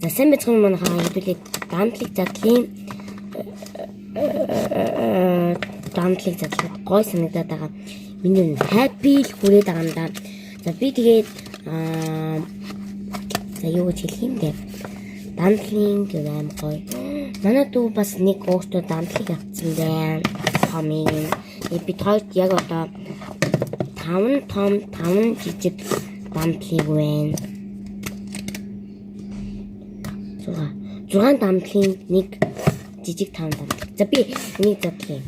За сайн байцгаана манайхаа хэдүүлээ дандлыг задлын дандлыг задлахад гой санагдаад байгаа. Миний happy л хүрээд байгаа юм да. За би тэгээд за юу гэж хэлэх юм бэ? Дандлын гэв аим гоё. Манай дүү бас нэг өөртөө дандлыг авцсан байна. Томын. Бид хоёрт яг одоо 5 том 5 жижиг дандлыг байна. 6 дамтлын нэг жижиг 5 дамтлаг. За би энийг задлах юм.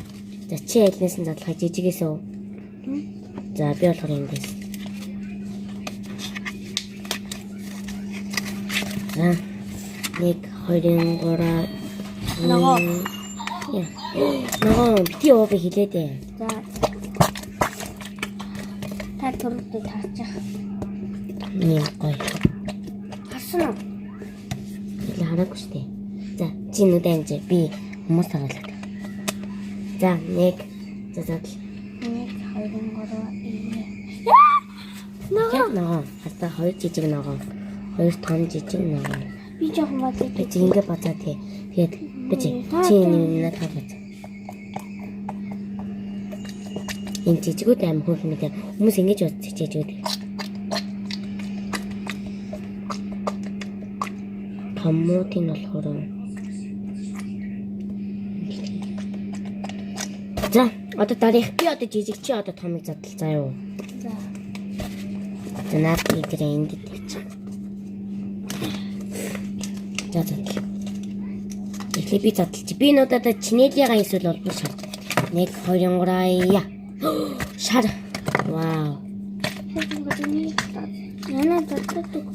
За чи альнаас нь задлах жижигээс үү? За би болохоор эндээс. За 1 2 3 Ногоо. Ногоо бити ууби хилээд ээ. За. Та түрүүдэд харчих. Нэг гоё. Харсан уу? Илүү хараагүй шүү дээ. За чи нүд амж би хүмүүс харуулдаг. За нэг за задал. 1 2 3 4. Яг ногоо. Хастаа хоёр жижиг ногоо. Хоёр том жижиг ногоо. Би жоохон бодлоо. Би чи ингэ бацаа тий. Тэгээд би чи чи энэ надад бацаа. Энэ жижигүүд аим хөөрхөн мэдээ. Хүмүүс ингэж бодчих жижигүүд. Томмуудын болохоор За одоо дараах би одоо жижиг чи одоо томыг задал заа юу. За. За наадыг дээр энд тавьчих. За задал. Эхлээ би задалч. Би энэ удаа чинэлийнхаа эсвэл улбар шар. 1 2 3 яа. Шар. Вау. Яна заддаг.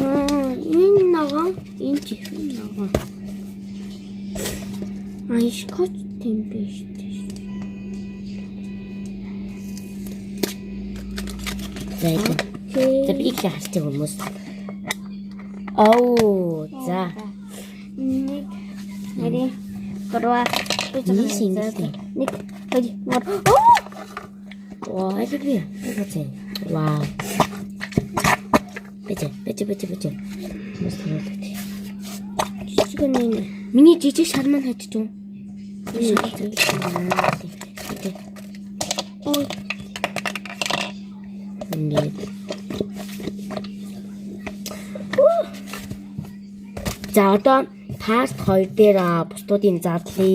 Энэ ногоо, энэ чихэн ногоо. Ай скотч тийм биш. За энэ. За би их харчих хүмүүс. Оу за. 1 2 3 Нэг шингэлээ. 1 2 3. Оо алиг. Вау. Бэж бэж бэж бэж. Хүмүүс харуулдаг. Жижиг нь Миний жижиг шар маань хайчих юм. Ой, Ингээд. За одоо part 2 дээр бусдуудын задлаа.